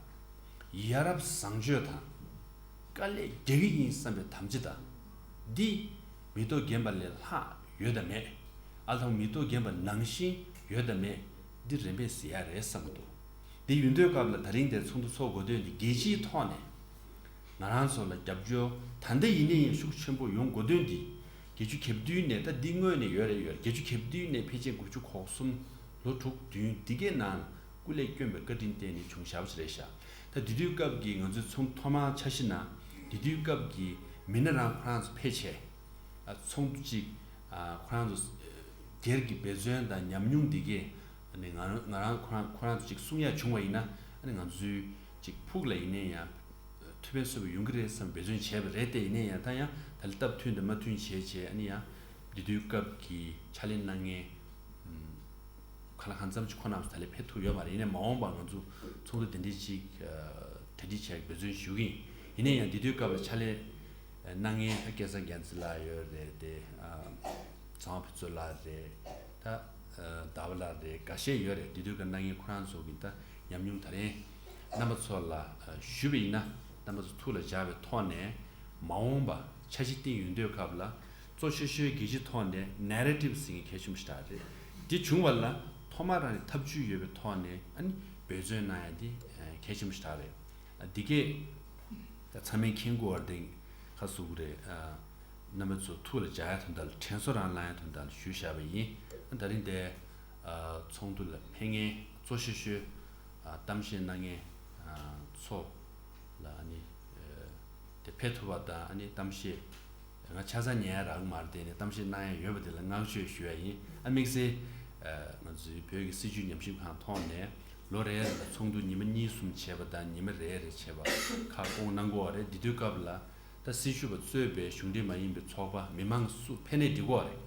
ཡ་རབས་བཟང་སྤྱོད་དང་། དཀའ་ལས་རྒྱག་གི་ཡིན་བསམ་པའི་དམ་བཅའ་དང་། འདི་མི་ཐོག་རྒན་པ་ལས་ལྷག་ཡོད་དམ་མེད། ཨ་ལྷག་མི་ཐོག་རྒན་པ་ནང་བཞིན་ཡོད་དམ་མེད། འདི་རིམ་པས་གཟིགས་ཡ་རེད་བསམ་གྱི་འདུག། འདི་ཡིན་དུས་སྐབས་ལ་ད་རིང་འདིར་ཚོགས་འདུ་ཚོགས་དགོས་དོན་འདི་རྒྱལ་སྤྱིའི་ཐོག་ནས་ང་རང་ཚོ་ལ་རྒྱབ་སྐྱོར་ད་ལྟ་ཡིན་ནའི་ཡང་ཤུགས་ཆེན་པོ་ཡོང་དགོས་དོན་འདི། བརྒྱད་ཅུ་གྱ་བདུན་ནས། ད་འདི་སྔོན་ནས་ཡོད་རེད་ཡོད། བརྒྱད་ཅུ་གྱ་བདུན་ནས་ཕལ་ཆེར་དགུ་བཅུ་གོ་གསུམ། ལོ་དྲུག་བདུན་འདི་གའི་ནང་སྐུ་ལས་བསྐྱོན་པའི་བཀའ་དྲིན་བརྟེན་ནས་བྱུང་བཞག་པ་ཞིག་རེད་ཤག། ད་དེ་དུས་སྐབས་ཀྱི་ང་ཚོའི་ཚོགས་འདུ་ཐོག་མར་ཆ་བཞག་ན། དེ་དུས་སྐབས་ཀྱི་མི་སྣ་རང་ཁོ་རང་ཚོ་ཕལ་ཆེར་ཨ་ཚོགས་འདུ་གཅིག་ཨ་ཁོ་རང་ཚོ་སྒེར་གྱི་འབད་བརྩོན་དང་ཉམས་མྱོང་འདི་གས། ཨ་ནི་ང་རང་ང་རང་ཁོ་རང་ཁོ་རང་ཚོ་གཅིག་གསུང་ཡ་བྱུང་བ་ཡིན་ན། ཨ་ནི་ང་ཚོའི་གཅིག་ཕུགས་ལ་ཡིན་ནའི་ཡང་ཐུགས་ཕན་གསོས་པ་ཡོང་གི་རེད་བསམ་འབད་བརྩོན་བྱས་པ་རེད། དེ་ཡིན་ནའི་ཡང་ད་ཡང་ད་ལྟ་སྟབས་མཐུན་དང་མ་མཐུན་བྱས་བྱས། ཨ་ནི་ཡང་དེ་དུས་སྐབས་ཀྱི་ཕྱག་ལས་གནང་མཁན་ཨམ། ཁ་ལག་གང་འཚམ་ཅིག་ཁོ་རྣམས་ད་ལས་ཕེབས་ཐུབ་ཡོད་མ་རེད། ཡིན་ནའི་མ་འོངས་པ་ང་ཚོ་ཚོགས་འདུ་དེ་འདྲའི་ཅིག་ཨ་གྲ་སྒྲིག་བྱས་འབད་བརྩོན་ཞུ་གི་ཡིན། ཡིན་ནའི་ཡང་དེ་དུས་སྐབས་ལ་ཕྱག་ལས་གནང་མཁན་ཨ་སྐལ་བཟང་རྒྱལ་མཚན་ལགས་ཡོད་རེད་དེ། ཨ་ཚངས་པ་ཕུན་ཚོགས་ལགས་རེད། ད་ཨ་ཟླ་བ་ལགས་རེད། འགའ་ཤས་ཡོད་རེད། དེ་དུས་སྐབས་གནང་མཁན་ཁོ་རང་ཚོ་གི་ད་ཉམས་མྱོང་ད་རེས་རྣམ་པ་ཚོ་ལ་ཨ་ཞུས་པ་ཡིན་ན། རྣམ་པ་ཚོ་ཐུགས་ལ་འཇགས་པའི་ཐོག་ནས་མ་འོངས་པ་འཆར་གཞི་བཏིང་ཡོང་དུས་སྐབས་ལ། གཙོ་ཆེ་ཤོས་རྒྱལ་སྤྱིའི་ཐོག་ནས་ནེ་རེ་ཊིབ་ཟེར་མཁན་གལ་ཆེན་པོ་ཞིག་རེད། འདི་བྱུང་བ་ལ་ཐོག་མར་རང་གི་ཐབས་ཇུས་ཡོད་པའི་ཐོག་ནས་ཨ་ནི་འབད་བརྩོན་གནང་ཡ་འདི་གལ་ཆེན་པོ་ཞིག་རེད། འདི་གས་ད་ཚང་མས་མཁྱེན་གྱི་ཡོད་རེད། ཁ་གསོ་གི་རེད། རྣམ་པ་ཚོ་ཐུགས་ལ་འཇགས་ཡ་དོན་དག་ལ། དྲན་གསོ་རང་གླེང་ཡ་དོན་དག་ལ་ཞུས་བཞག་པ་ཡིན། ད་རིང་འདི་ ཚོགས་འདུ་ལ་ཕེབས་མཁན་གཙོ་ཤོས་ཤོས་གཏམ་བཤད་གནང་མཁན་ཚོ་ལ་ཨ་ནི་དེ་ཕེབས་ཐུབ་པ་དང་ཨ་ནི་གཏམ་བཤད་ང་ཆ་ཚང་ཉན་ཡ་རག་མ་རེད། དེ་ནས་གཏམ་བཤད་གནང་ཡ་ཡོད་པ་དེ་ལ་བསྔགས་བརྗོད་ཞུ་ཡ་ཡིན། ཨ་དམིགས་བསལ་ང་ཚོའི་བོད་ཀྱི་སྲིད་བྱུས་ཉམས་ཞིབ་ཁང་ཐོག་ནས་ལོ་རེ་རེ་ལ་ཚོགས་འདུ་ཉི་མ་གཉིས་གསུམ་བྱས་པ་དང་ཉི་མ་རེ་རེ་བྱས་པ་ཁག་སྐོང་གནང་གི་ཡོད་རེད། འདི་དུས་སྐབས་ལ་ད་སྲིད་བྱུས་པ་གཙོས་པའི་གཞུང་འབྲེལ་མ་ཡིན་པའི་ཚོགས་པ་མི་མང་སུ་ཕེབས་ནས་འགྲིག་གི་ཡོད་རེད།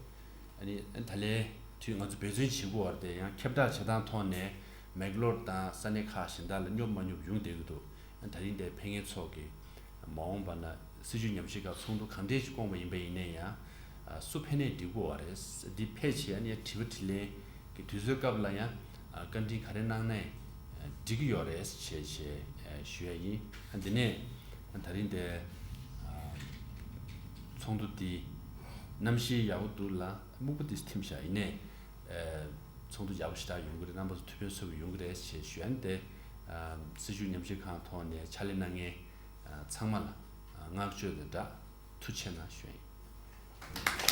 ཨ་ནི་ད་ལན་དུས་ང་ཚོ་འབད་བརྩོན་བྱེད་དགོས་པ་རེད། དེ་ཡང་ཁྱབ་བསྒྲགས་བྱེད་སྟངས་ཐོག་ནས་མེག་ལོར་དང་ས་གནས་ཁག་གཞན་དག་ལ་སྙོབ་མ་སྙོབ་ཡོང་བསྡད་ཀྱི་འདུག་ད་རིང་དེ་ཕེབས་མཁན་ཚོ་གིས་མ་འོངས་པ་ན་སྲིད་བྱུས་ཉམས་ཞིབ་ཁང་ཚོགས་འདུ་གང་འདྲས་ཤིག་བསྐོང་བ་ཡིན་པ་ཡིན་ན་ཡང་སུ་ཕེབས་ནས་འགྲིག་གི་ཡོད་རེད། འདི་ཕལ་ཆེར་ཨ་ནི་དྲི་བ་དྲིས་ལན་གྱི་དུས་ཚོད་སྐབས་ལ་ཡང་བཀའ་འདྲི་ག་རེ་གནང་ནའི་འགྲིག་གི་ཡོད་རེད་ཅེས་ཞུ་ཡ་ཡིན། འདི་ནས་ད་རིང་དེ་ཚོགས་འདུ་འདི་གནམ་གཤིས་ཡག་པོ་འདུག་ལ་སྨུག་པ་འདི་ཐིམ་ཤག་ཡིན་ནའི་ཚོགས་འདུ་ཡག་པོ་ཞེ་དྲག་ཡོང་གི་རེད། རྣམ་པ་ཚོ་ཐུགས་ཕན་གསོས་པ་ཡོང་གི་རེད་ཅེས་ཞུ་ཡ་ཡིན། དེ་སྲིད་བྱུས་ཉམས་ཞིབ་ཁང་ཐོག་ནས་ཕྱག་ལས་གནང་མཁན་ཚང་མ་ལ་བསྔགས་བརྗོད་དང་སྦྲགས་ཐུགས་རྗེ་ཆེ་གནང་ཞུ་ཡ་ཡིན།